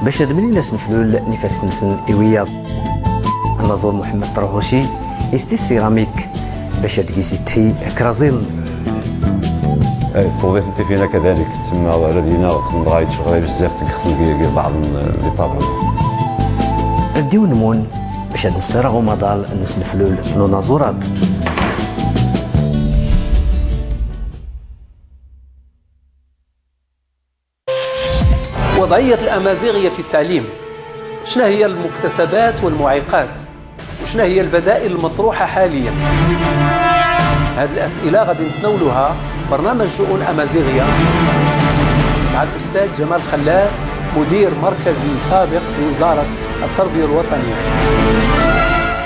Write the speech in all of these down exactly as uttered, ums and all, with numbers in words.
Bac ad mlin asneflul n ifassen-nsen i wiyaḍ. Anaẓur Muḥemmed Ṭerhuci, is-tis siramik, bac ad d-gis ittḥi kraẓil. Eh, tuḍi n tifin akka dalik, tsemma ara dina, dɣa yettceɣlay bezzaf deg xedm deg, deg baɛḍ n, n les tableaux. Ad d-iwen-mun bac ad nessaraɣ umaḍal n usneflul n unaẓurat. وضعية الأمازيغية في التعليم. شنو هي المكتسبات والمعيقات؟ وشنو هي البدائل المطروحة حاليًا؟ هاد الأسئلة غادي نتناولوها في برنامج شؤون أمازيغية مع الأستاذ جمال خلاف، مدير مركزي سابق بوزارة التربية الوطنية.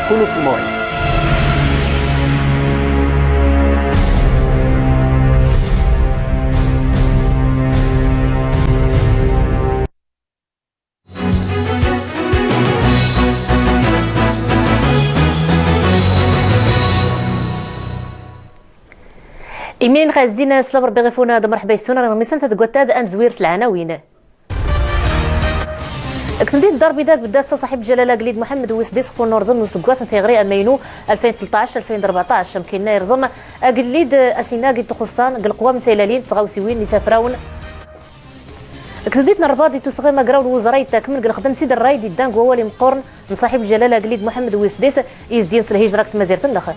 كونوا في الموعد. Imlin xazzin, slam Rebbi ɣef-wen, d mreḥba yes-wen, ar ɣ-misan tadgwat-ad, ad nzwir s lɛanawin. Deg temdint n Darbida, bedda-tt ṣaḥib lǧalala agellid Muḥemmed Wesdis ɣef unurẓem n useggas n tiɣri amaynu alfin tleṭṭac alfin d rbeɛṭac, amkin-nna irẓem agellid asinag i t-ixuṣṣan deg leqwam n taylalin d tɣawsiwin n yisafrawen. Deg temdint n Rrbaḍ, ittusɣim agraw n uweẓra yettakmen deg lexdem s id rray d-iddan deg wawal imeqqoren n ṣaḥib lǧalala agellid Muḥemmed Wesdis, i s-d-yens lhijra deg tmazirt-nneɣ.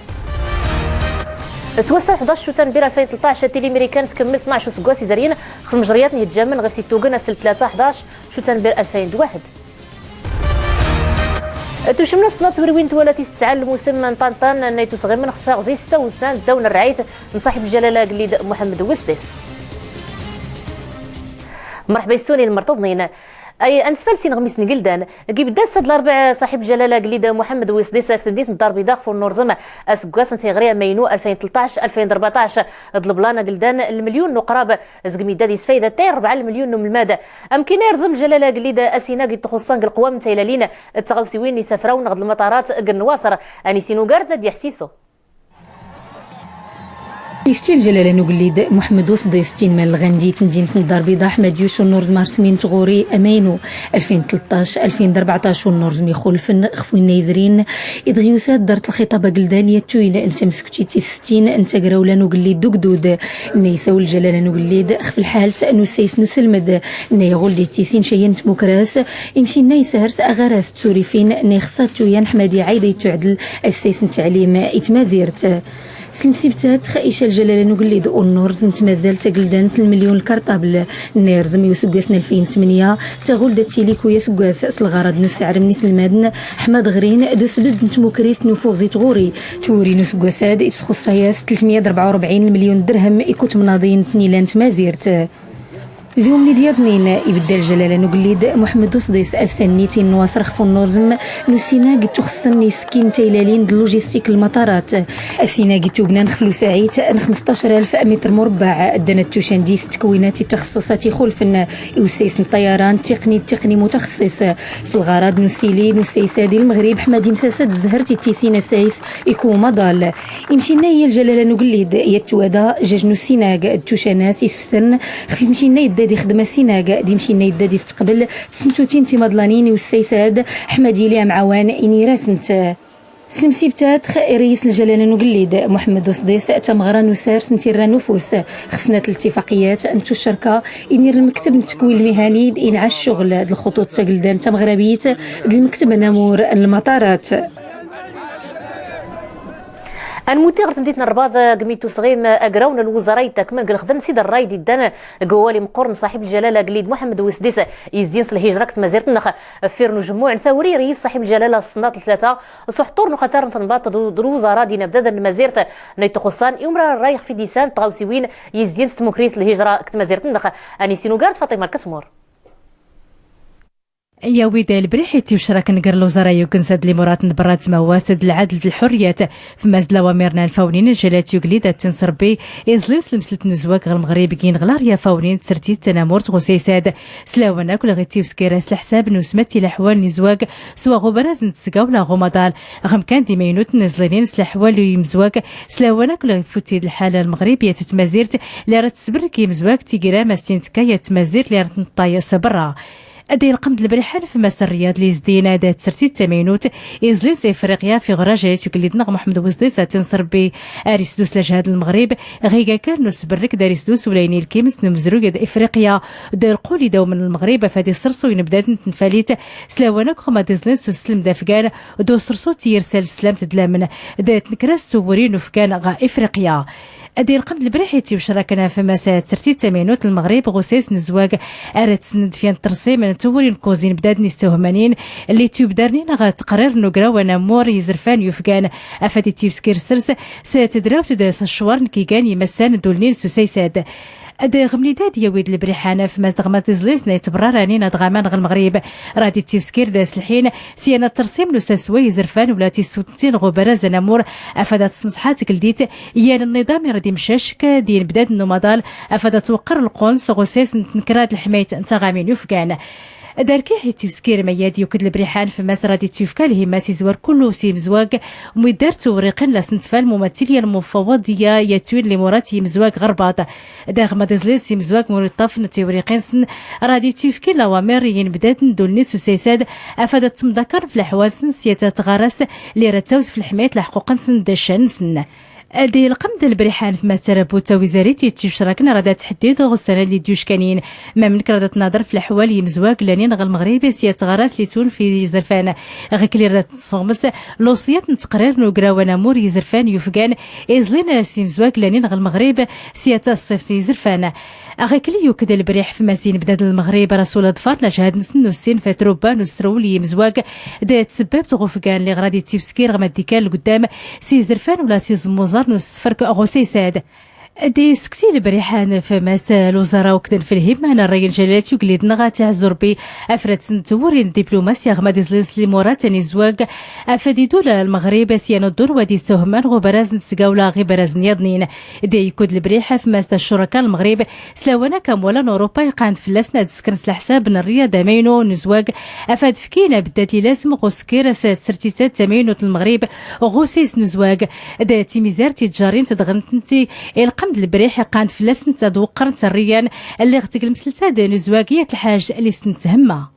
S wass-a ḥdac Cutanbir alfin tleṭṭac, Tili Merikan tkemmel tnac useggas izeryen ɣef lmejriyat n yihejjamen ɣef s-ittugen ass n tlata ḥdac Cutanbir alfin d waḥed. Tucemna ṣṣenat twirwin twala tis tesɛa n lmusem n Ṭanṭan, nna ittusɣimen ɣef teɣzi setta wussan ddaw n rrɛayt n ṣaḥib lǧalala agellid Muḥemmed Wesdis. Mreḥba yes-wen i lmerṭeḍnin. Ay, ad nesfals inɣmisen n igeldan. Deg ibedda ass-a d larbeɛ ṣaḥib lǧalala agellid Muḥemmed Wesdis deg temdint n Darbida ɣef unurẓem aseggas n tiɣri amaynu alfin tleṭṭac alfin d rbeɛṭac. D leblan ageldan n lmelyun n uqrab, zegmi d ad isfayda tay rebɛa n lmelyun n umelmad. Amkin irẓem lǧalala agellid asinag i t-ixuṣṣan deg leqwam n taylalin d tɣawsiwin n yisafrawen ɣer lmaṭarat deg Nwaṣer. Ad nis-inugar d Nadia Ḥsiso. Isti lǧalala n ugellid Muḥemmed Wesdis, tinmal lɣandi n tmdint n Darbida, Ḥmad Yuc, unurẓem arsmi n tɣuri amaynu alfin tleṭṭac alfin d rbeɛṭac, unurẓem ixulfen ɣef winna izrin, idɣ yusa-d dart lxiṭab ageldan yattuyn n tamsukti tis settin n tagrawla n ugellid d ugdud. Nna isawel lǧalala n ugellid ɣef lḥalt n ussayes n uselmed, nna iɣul di tisin cayyan n tmukras, imcinna isers aɣaras d turifin, nna ixṣa tuyan ḥmadi ɛayda ittuɛdel assayes n ttɛlim i tmazirt. S lemsibtat, ica lǧalala n ugellid unurẓem n tmazalt tageldant n lmelyun lkarṭabl, nna irẓem i useggas n alfin tmenya, taɣul da ttili kuya aseggas, s lɣarad n useɛrem n iselmaden, ḥma d ɣrin, d usdud n tmukrist n ufuɣ zi tɣuri. Twuri n useggas-ad, itxuṣṣa-yas tlatmya d rebɛa u rebɛin lmelyun dderhem, ikut mnaḍi n tnila n tmazirt. Zi umnid yaḍnin, ibedda lǧalala n ugellid Muḥemmed Usḍis ass-a-nni tin n waṣrex f unnuẓem n usinag ittuxṣṣen n isekkin n taylalin d lujistik n lmaṭarat. Asinag ittubnan xef lusaɛit n xmesṭac alf mitr murbaɛ, ddan ad ttucan dis ttekwinat i ttaxṣṣuṣat ixulfen, i ussayes n ṭṭayara, n ttiqni, d ttiqni mutaxṣṣiṣ, s lɣarad n usili n ussayes-ad i Lmeɣrib, ḥma d imsas-ad zzhert i tisin assayes iku umaḍal. Imcinna i lǧalala n ugellid, yat twada jaj n usinag d tucanas isefsen xef imcinna yedda d ixdem asinag, d imcinna yedda d isteqbel tsentutin timaḍlanin i ussayes-ad, ḥma d yili amɛawan i nirasent. S lemsibtat, ireyis lǧalala n ugellid Muḥemmed Usḍis tameɣra n usars n tirra n ufus, xef snat ltifaqiyat n tuccerka, inir lmekteb n ttekwin lmihani d inɛa ccɣel d lxuṭuṭ tageldant tameɣrabit d lmekteb n amur n lmaṭarat. Anmuti ɣer temdint n Rrbaḍ, gmi ittusɣim agraw n lwezra yettakmen deg lexdem s id rray d-iddan deg wawal imeqqoren n ṣaḥib lǧalala agellid Muḥemmed Wesdis, izdin s lhijra deg tmazirt-nneɣ. Ffir n ujemmuɛ n tawri, ireyis ṣaḥib lǧalala ṣṣenat n tlata s uḥeṭṭur n uxatar n tenbaḍt d, d lwezra d inabdaden n tmazirt, nna itxuṣṣan i umrar rray xef idisan d tɣawsiwin izdin s tmukrit n lhijra deg tmazirt-nneɣ. Ad nis-inugar d Faṭima Lkesmur. Yawi-d lbriḥ i tiwcraken ger lwezara yuggen s ad limurat n berra d tmawast d lɛadl d lḥurriyat. F maz d lawamir n lfawnin n jalat ugellid ad tins Rebbi iẓlin s lemselt n uzwag ɣer Lmeɣrib gin ɣlar yafawnin d tsertit tanamurt ɣ usaysad. S lawan akk lɣi tiwsgira s leḥsab n usmatti laḥwal n izwag s waɣ ubraz n tesgawla ɣ umaḍal ɣ umkan d imaynuten iẓlilin s laḥwal n imezwag. S lawan akk lɣi futti d lḥala n Lmeɣrib yat tmazirt li ara tesbrek imezwag tigira ma s tin tekka yat tmazirt li ara tneṭṭay s berra. Ad ilqem d lbriḥan f mass Rriyad Lizdin, ad tsertit tamaynut iẓlin s Ifriqya f iɣraj ayt ugellid-nneɣ Muḥemmed Wezdi, s ad tins Rebbi ar isdus lajhad n Lmeɣrib, ɣiga kan n usberrek d ar isdus ulayn ilkims n umezruy d Ifriqya, d lqul idawmen n Lmeɣrib, af ad issersu inebdaden n tenfalit s lawan akk ma d iẓlin s uslem d afgan, d usersu tiyirsal s slamt d lamen, d tnekra s tuwuri n ufgan ɣa Ifriqya. Ad ilqem d lbriḥ i tiwcraken f mass tsertit tamaynut n Lmeɣrib ɣ usayes n uzwag, ara tsenned fyan tersim n tuwuri n kuẓin bdaden istehmanin, lli tubdarnin ɣ teqrir n ugraw anamur yizerfan yufgan, af ad ittiwskir sers s tedrawt d s ccwar n kigan imassan d ulnin s usaysad. Ad ɣ mnid ad yawi d lbriḥan f mass d ɣ ma d iẓlin s nay tberraranin ad ɣ aman ɣ Lmeɣrib. Rad ittiwskir d aselḥin, syan ad tersim n usasway izerfan ula tissutntin ɣ ubaraz anamur, af ad tsmesḥa tgeldit yan nniḍam i rad imcacek d inebdaden n umaḍal, af ad tweqqer lqons ɣ usayes n tnekra d lḥmayt n taɣamin yufgan. Darkiḥ ittiwskir ma yad yuked lbriḥan f mass rad ittiwfka lhimma s izwar kullu s imzwag, mwiddar tewriqin la sentfal mumatil yan mufawaḍ ya yatwin limurat imzwag ɣ Rbaṭ. Daɣ ma d iẓlin s imzwag muriṭṭaf n tiwriqin-nsen, rad ittiwfki lawamir i inebdaden d ulnin s usaysad, af ad ttemḍakarn f leḥwal-nsen s yat tɣaras lli rad tawzef lḥmayt leḥquq-nsen d ccan-nsen. Ad ilqem d lbriḥan f mass tarbut tawizarit ittiwcraken rad tḥeddid ɣ ussan ad lli d-yuckanin. Mamnek rad tnaḍer f leḥwal imzwag lanin ɣ Lmeɣrib s yat tɣaras lli tun f yizerfan. Ɣ ikli rad tsuɣmes luṣyat n teqrir n ugraw anamur yizerfan yufgan, iẓlin s imzwag lanin ɣ Lmeɣrib s yat ṣṣift yizerfan. Ɣ ikli yuked lbriḥ f mass inebdaden n Lmeɣrib, rasul aḍfar n ajhad-nsen n ussin f trubba n usrewel yimzwag, d tsebbabt ɣ ufgan lli ɣ rad ittiwskir ɣ ma d-ikkan lguddam s izerfan ula s iẓemmuẓar n usefrek ɣ usaysad. Ad isekti lbriḥan f mass lwezara ukden f lhimma n rray n jalalat ugellid-nneɣ Tiɛezzu Rebbi, af rad tsenned tewwuri n diplumasi ɣ ma d iẓlin s limurat n izwag, af ad idul Lmeɣrib syan uḍḍun wa d-istehman ɣ ubaraz n tesgawla ɣ ibaraz n yaḍnin. D ayykud lbriḥ f mass d ccuraka n Lmeɣrib s lawan akk amwal n Urupa iqqan-d fell-asen ad skren s leḥsab n rriyad amaynu n uzwag, af ad fkin abeddad lli lazem ɣ uskir s tsertitat tamaynut n Lmeɣrib ɣ usayes n uzwag. D timizart ittjarrin tedɣent nti ilqem d lbriḥ iqqan-d fell-asent ad weqqrent rriyan lli ɣ teg lmselta d n uzwag yat lḥaj lli sent themma.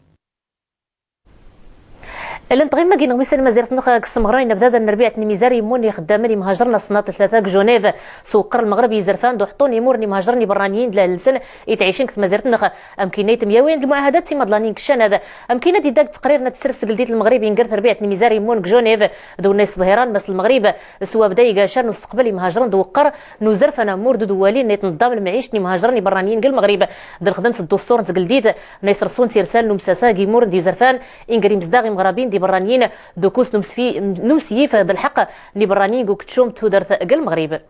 Llan tɣimma gin ɣ misan mazert nneɣ g semɣra inebdad n nerbiɛt n mizar immun ixeddamen imhajren asnaṭ tlata g Genève. S uweqqer Lmeɣreb yizerfan d uḥeṭṭun imur n imhajren iberraniyen d lahl-nsen itɛicin g tmazert nneɣ. Amkinna itemyawi d lmuɛahadat timaḍlanin g ccanad. Amkinna d idda g teqrir n tsers tgeldit n Lmeɣrib inger terbiɛt n mizar immun g Genève d unna isḍhiran mas Lmeɣrib s wabda iga acar n usteqbal imhajren d uweqqer n uzerf anamur d udwali n itneḍḍam lmɛict n imhajren iberraniyen g Lmeɣrib d lxedmt d uṣṣur n tgeldit n iserṣun tirsal n umsasa g imur d izerfan inger imezdaɣ imeɣrabin d iberraniyen d ukus n umsfi-, n umsiyif d lḥeqq n iberraniyen g ukeččum d tudert g Lmeɣrib.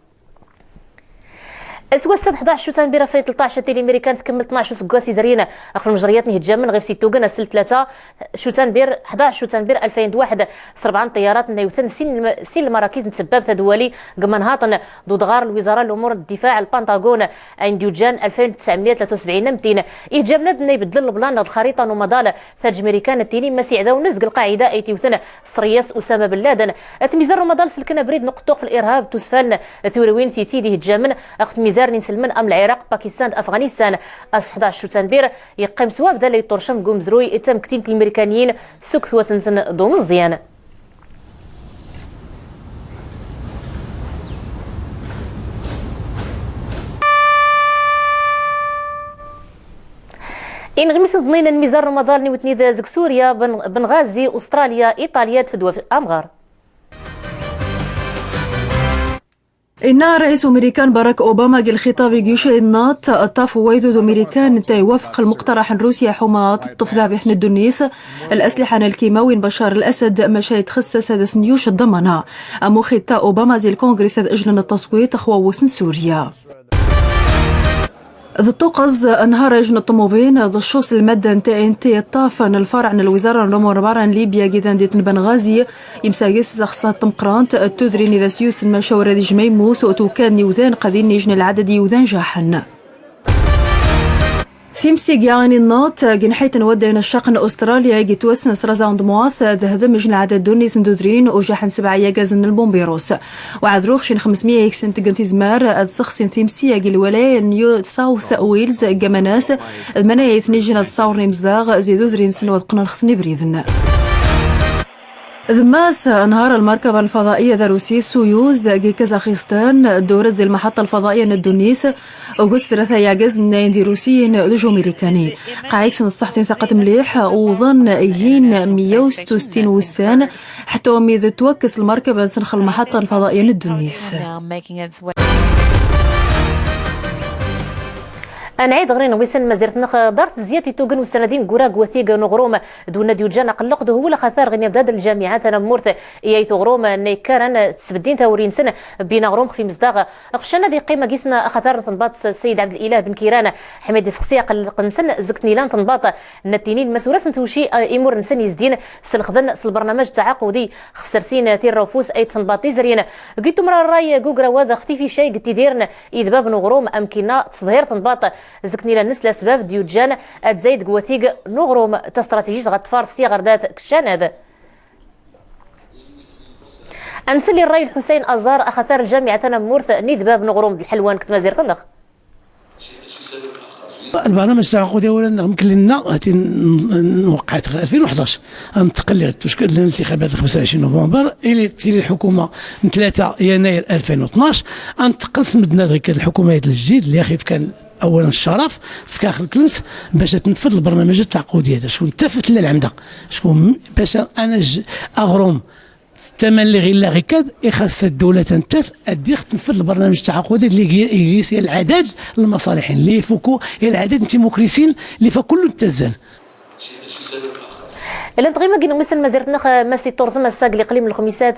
S wass-a d ḥdac cutanbir alfin tleṭṭac, tili Marikan tkemmel tnac useggas izeryen ɣef lmejriyat n ihejjamen ɣef situgen ass n tlata cutanbir, ḥdac cutanbir alfin d waḥed, s rebɛa n ṭṭiyarat n iwten sin lm-, sin lmarakiz n tsebbab tadwali g Manhattan, d udɣar n lwiẓara n lumur n ddifaɛ, lPentagon, ayen d-yuǧǧan alfin u tesɛemya u tlata u sebɛin am tin. Ihejjamen-ad nna ibeddlen leblan neɣ lxariṭa n umaḍal, Tajj Marikan ad tini mas iɛdawen-as g Lqaɛida ay t-iwten s ṛṛyas Usama Ben Laden. At mizar n umaḍal selken abrid n uqeṭṭuɣ f lirhab, ttusfalen tiwriwin titi d ihejjamen ɣef tmizar n inselmen am Lɛiraq, Pakistan d Afɣanistan. Ass ḥdac cutanbir yeqqim s wabda la yeṭṭurcem g umezruy d tamektin n Yimirikaniyen s uketwat-nsen d umeẓẓyan. Inɣmisen ḍnin n mizar n umaḍal n iwtni d zeg Surya, Ben-, Benɣazi, Ustralya, Iṭalya d fedwa f-, amɣar. Inna ṛṛayis Umrikan Barack Obama g lxiṭab i gyuca inna ṭṭaf waydud Umrikan nta iwafeq lmuqtaraḥ n Rusya ḥuma ad teṭṭef dabiḥ n ddunit, lasliḥa n lkimawi n Baccar Lasad, maca itxessas ad as-nyuc ḍḍamana. Amuxi tta Obama zi lkungris ad ejlen ttaṣwit x wawwet n Surya. D ṭṭuqeẓ, nhar ijn ṭṭmubin d ccuṣ lmadda n T N T ṭṭafen lfarɛ n lwiẓara n lumur n barra n Libya gidan di tnba n Ɣazi, imsagis taxsat tmeqrant d tudrin i d as-yusen maca ur ad ijma immut u tukan n iwdan qadin ijn lɛadad n iwdan jaḥen. Timsiga ini nnaḍt, gin ḥayt n wadday n ccaq n Ustralya, gitwassn s razaɣ n dmwaḍt, d hdm ijnɛad ddunit n dudrin, ujaḥ n sebɛa yagazen n lbumbirus. Wa ɛad ruɣ cin xmesmya iksn tgn tizmar, ad sxsin timsiya gi lwalaya n New South Wales, gamanas, d manaya itnijn ad sawrn imzdaɣ, zi dudrin sn wad qqnn xsn ibriden. D mass nhar lmarkaba lfaḍa'iya d arusit Suyuz gi Kazaxistan, d urad zi lmaḥaṭṭa lfaḍa'iya n ddunit, ugus tlata yagazen n irusiyen d ujumirikani. Qaɛiks n ṣṣaḥtin saqat mliḥ, uwḍn gin mya u setta u settin wussan, ḥtta umi d twakkes lmarkaba nsn x lmaḥaṭṭa lfaḍa'iya n ddunit. Ad nɛid ɣrin wisan mazert nx, ḍart tzyat itugn ussan-adi n gurag watig n uɣrum d unna d-yujjan aqelleq d uhwul axatar ɣin yabdad n ljamiɛa tanammurt i ayt uɣrum n ikkaran tsbeddin tawuri-nsen bin aɣrum xf imezdaɣ. Xf ccan ad iqqim agis n axatar n tenbaḍt Sayid Ɛebdelilah Ben Kiran, ḥma ad isexsi aqelleq-nsen zg tnila n tenbaḍt n ttinin ma s ur asn-tewci imur-nsen izdin s lxdn s lbarnamaj taɛaqudi xf srsin tirra ufus ayt tenbaḍt izrin. Gittumra rray gugrawad xf tificay gtidirn idbab n uɣrum amkinna tesḍhir tenbaḍt zg tnila-nnes lasbab d-yujjan ad zayd g watig n uɣrum tastratijit ɣa tfar sya ɣer dat kccanad. Ad nsel i rray n Ḥusayn Aẓar, axatar n ljamiɛa tanammurt n idbab n uɣrum d lḥelwan g tmazirt-nneɣ. البرنامج التعاقدي أولا مكلنا هاتي نوقعت ألفين وحداش، انتقل للانتخابات خمسة وعشرين نوفمبر إلى تيلي الحكومة من ثلاثة يناير ألفين واثناش، انتقلت مدنا غير الحكومة الجديد اللي خيف كان اولا الشرف تفكاخ الكلمت باش تنفذ البرنامج التعاقدي هذا. شكون تفت للعمده؟ شكون باش انا ج- اغروم الثمن اللي غير لا غيكاد يخص الدوله تنتس اديخ تنفذ البرنامج التعاقدي اللي يجي- يجي سي العدد المصالحين اللي يفكوا العدد انت مكرسين اللي فكل التزال. Llan tɣima gin ɣmisan mazert nx masi turzm assa g liqlim lxmisat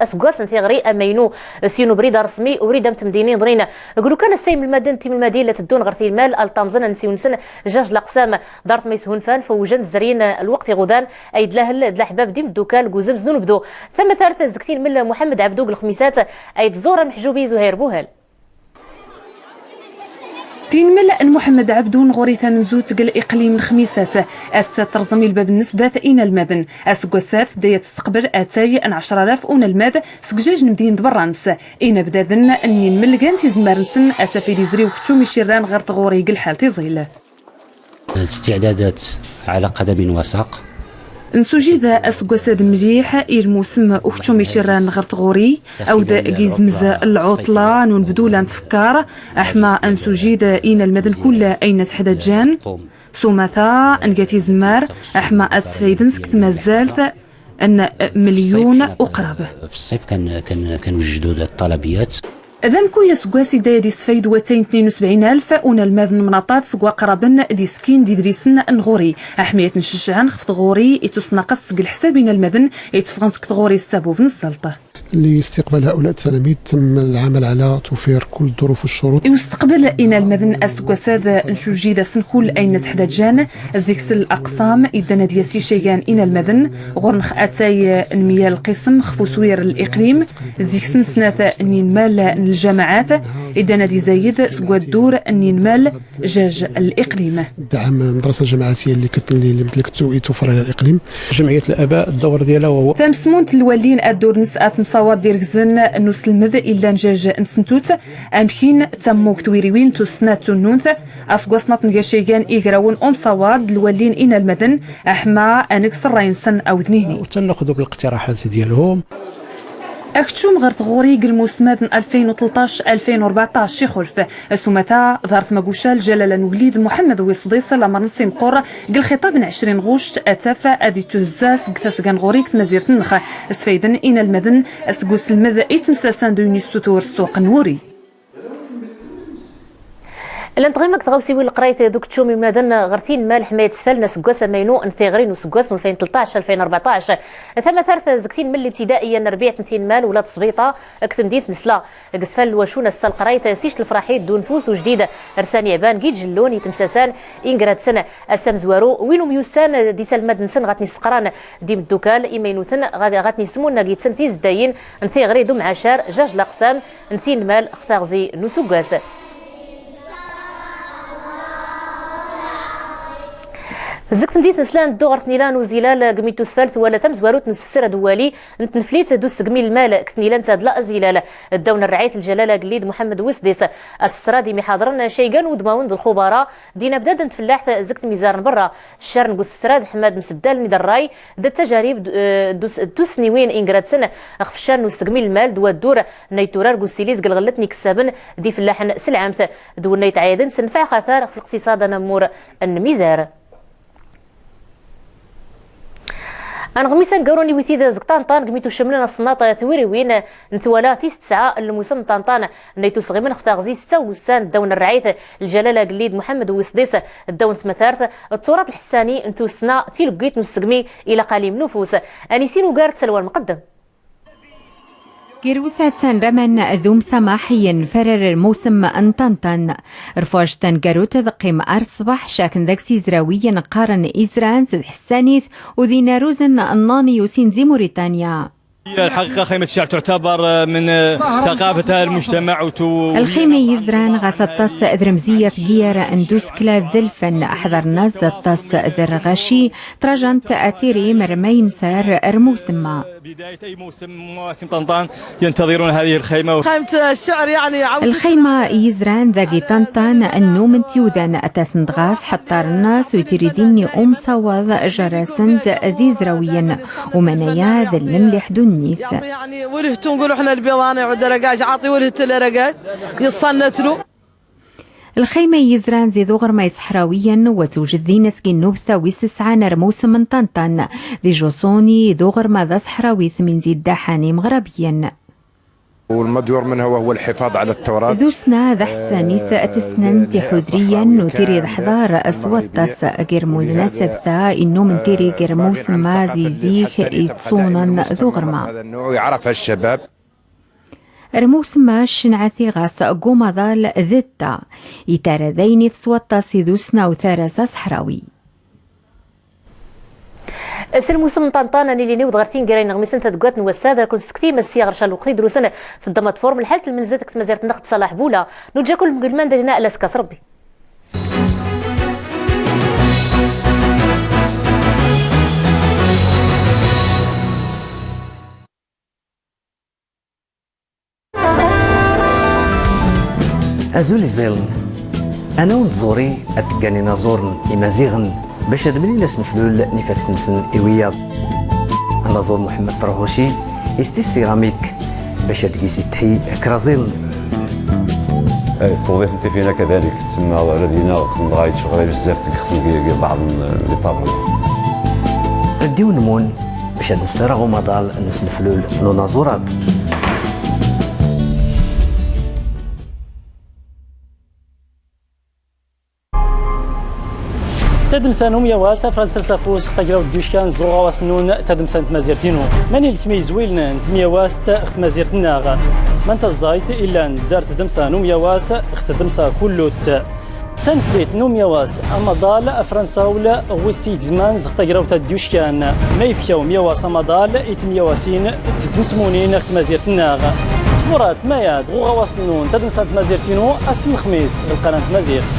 asggas n tiɣri amaynu s yun ubrid arsmi urid am tmdinin ḍrin. G lukan assa imlmaden d timelmadin la teddun ɣer tilmal al tamẓen ansiw-nsen jaj laqsam ḍart ma yeshunfan fawjan zrin lweqt iɣudan ayd lahel d laḥbab d imddukal g uzemz n unebdu. Tamatart zg tinmel Muḥemmed Ɛebdu g lxmisat ayd ẓur ameḥjub i Zuhayr Buhal. Tinmel n Muḥemmed Ɛebdu n ɣur-i tamenzut g liqlim n Xmisat, ass-a terẓem i lbab-nnes dat inalmaden. Aseggas-a tedda ad testeqbel atay n ɛecra alaf unalmad seg jaj n Mdin d berra-nnes. Inabdaden n yinmel gan tizemmar-nsen ad tafid izri ukeččum icirran ɣer tɣuri g lḥal tiẓil. الاستعدادات على قدم وساق. Nsujid aseggas-a d mliḥ i lmusem ukeččum icirran ɣer tɣuri, awd gizmez lɛuṭla n unebdu la ntfekkar, aḥma nsujid inalmaden kull ayen ad ḥdaǧan, s umata nga tizemmar, aḥma ad sfayden seg tmazzalt n مليون وقرابة. في الصيف كان كان كنوجدوا الطلبيات. D amkuy aseggas i dayad isfayed watay n tnin u sebɛin alf unalmad n mnaṭat seg waqraben d iskin d idlisen n ɣuri. Aḥmiyat n ccecɛan xef tɣuri i tusnaqest seg lḥsab inalmaden i teffɣen seg tɣuri s sabub n ẓẓalṭ. لاستقبال هؤلاء التلاميذ تم العمل على توفير كل الظروف والشروط. I usteqbel inalmaden aseggas-a d ncujjid-asen kull ayen ad ḥdaǧan, zik s laqsam iddan ad yas icaygan inalmaden, ɣur-nex atay n myal lqism xef uswir n liqlim, zik-sen snat n yinmal n ljamaɛat, iddan ad izayed seg waddur n yinmal jaj n liqlim. دعم المدرسة الجماعية اللي كت- اللي اللي متلكتو يتوفر على الإقليم. جمعية الآباء الدور ديالها هو Tamsmunt n lwalli n addurn-nnes ad temsawaḍ d irgzen n uselmed illan jaj n tsentut, amkin, tammug, twiriwin, tussna d tunnunt. Aseggas naṭ n gacaygan igrawen umsawaḍ d lwalli n inalmaden, aḥma ad negs ṛṛay-nsen awd nihni. وتناخذوا بالاقتراحات ديالهم. Akeččum ɣer tɣuri g lmusmad n alfin u tleṭṭac alfin u ṛbeɛṭac ixulf. S umata, ḍart maguca Lǧalala n ugellid Muḥemmed Wisḍis lamer n simqur g lxiṭab n ɛecrin ɣuct ataf ad ittuhezza seg tasga n ɣuri g tmazirt-nnex. Sfayden inalmaden seg uselmed itmsasan d uyen issutur ssuq n wuri. Llant tɣima g tɣawsiwin n lqrayt d ukeččum imnaden ɣer tinmal ḥma ad sfaln aseggas amaynu n tiɣri n useggas n alfin u tleṭṭac alfin u ṛbeɛṭac. Tamatart zg tinmel libtidaiya n rbiɛt n tinmal ula d tesbiṭa g temdint n Sla. G sfal n lwacun ass-a lqrayt s ict lefraḥ-id d unfus ujdid rsan iɛban g ijellun itmsasan ingratsen ass amezwaru win umyussan d isalmad-nsen ɣa ten-isseqran d imeddukal imaynuten ɣa ɣa ten-ismunna gitsen tizeddayin n tiɣri d umɛacar jaj laqsam n tinmal x taɣzi n useggas. Zeg tmdint n Sla, nddu ɣer tnila n uzilal g mi tusfalt twala tamzwarut n usefser adwali n tneflit d usegmi n lmal g tnila n tadla azilal. Ddaw n rrɛayt ljalal agellid Muḥemmed Wesdis, asesrad imiḥadren, caygan udmawen d lxubara d inabdad n tfellaḥt zeg tmizar n berra. Ccarn g usefsrad ḥmad msebdalen d rray d tajarib d, eh, d us-, d tusniwin ingratsen ɣef ccarn n usegmi n lmal d waddur n ay turar g usiliz g lɣellet n ikessaben d ifellaḥen s lɛamt, d wenna yetɛayden s nnfeɛ xatar ɣef leqtisad anammur n lmizar. Aneɣmis aneggaru n Iwitid zeg Ṭanṭan, g mi tucemlen asennaṭ twiriwin n twala tis tesɛa n lmusem n Ṭanṭan, n ay tusɣimen ɣef taɣzi setta wussan ddaw n rrɛayt ljalal agellid Muḥemmed Wesdis, ddaw n tmatart d turaḍ lḥessani n tussna tileggit n usegmi ilaq alim n ufus. Anisin ugar d talwa n mqeddem. Gir wusat n raman d umsamaḥ yenfarar lmusem n Ṭanṭan. Rfuact taneggarut ad qqim ar ṣṣbeḥ, caken deg-s izrawiyen qqaren izran s tḥessanit u din aruzen n nani usin zi Muritanya. هي الحقيقة خيمة الشعر تعتبر من ثقافة المجتمع وتو- Lxayma n yizran ɣas aṭas d rremziyat g yir n usekla d lfen, ḥḍaren-as-d aṭas d rrɣaci, ṭṭrajant ad tiri mer ma yemsar rrmusem-a. بداية أي موسم من مواسم طنطان ينتظرون هذه الخيمة. خيمة الشعر يعني عودة. Lxayma n yizran dagi Ṭanṭan nnumnt yudan, atasent ɣas ḥeṭṭaren-as u tiridin n umsawaḍ jar-asent d izrawiyen, umanaya d llemliḥ dunnit. يعطي يعني ولهته، نقولوا احنا البيضاني يعود رقاش، عاطي ولهته لرقاش، يصنت له. Lxayma n yizran zi d uɣerma iseḥrawiyen, wa tewjed din asgi n nubta wis tesɛa n rrmusem n Ṭanṭan. Di Juṣuni d uɣerma d aseḥrawi tmin zi ddaḥan imeɣrabiyen. والمديور منها وهو الحفاظ على التراث. D usna d aḥessanit, eh, tesnen tiḥudriyan n utiri d ḥḍar s waṭas, gir mudnasebta innum n tiri gir mawsem-a zi zik ittṣunan d uɣerma. هذا النوع يعرفها الشباب. Rrmusem-a ccenɛat-i ɣas g umaḍal d tta, itara d ayen i tettwaṭṭas i d usna u taras aseḥrawi. S lmusem n Ṭanṭan, ad nili niweḍ ɣer tingira ineɣmisen tadeggat n wass-a, ad kun-ssektim ssya ɣer ca lweqt idrusen, teddam ad tfurm lḥalt lmenzet deg tmazirt-nneɣ d Ṣalaḥ Bula. Nuǧǧakum lmulman d agna, ala skas Rebbi. Azul iẓilen. Anaw n tẓuri ad teggan inaẓuren imaziɣen bac ad mlin asneflul n ifassen-nsen i wiyaḍ. Anaẓur Muḥemmed Ṭerhuci isti ssiramik bac ad d-isettḥi kraẓilen. Eh, tuḍi n tifin akka dalik, tsemma ɣer ad yinaɣ, dɣa yettceɣlay bezzaf deg xtemgi, deg beɛḍ n, eh, les tableaux. Ddiw nmun bac ad nessaraɣ umaḍal n usneflul n unaẓur-ad. Tademsa n umyawas, afran sers afus ɣ tagrawt d-yuckan zuɣ ɣawas nnun tademsa n tmazirt-inu. Mani lekmi izwilen n temyawast ɣ tmazirt-nneɣ? Man taẓẓayt illan dar tademsa n umyawas ɣ tademsa kullut? Taneflit n umyawas amaḍal afransawl ɣ wis igezman zɣ tagrawt ad d-yuckan. Ma yefka umyawas amaḍal i temyawasin d tmesmunin ɣ tmazirt-nneɣ? Tfurat, ma yad ɣ uɣawas nnun tademsa n tmazirt-inu ass n lexmis ɣ lqanat n tmazirt.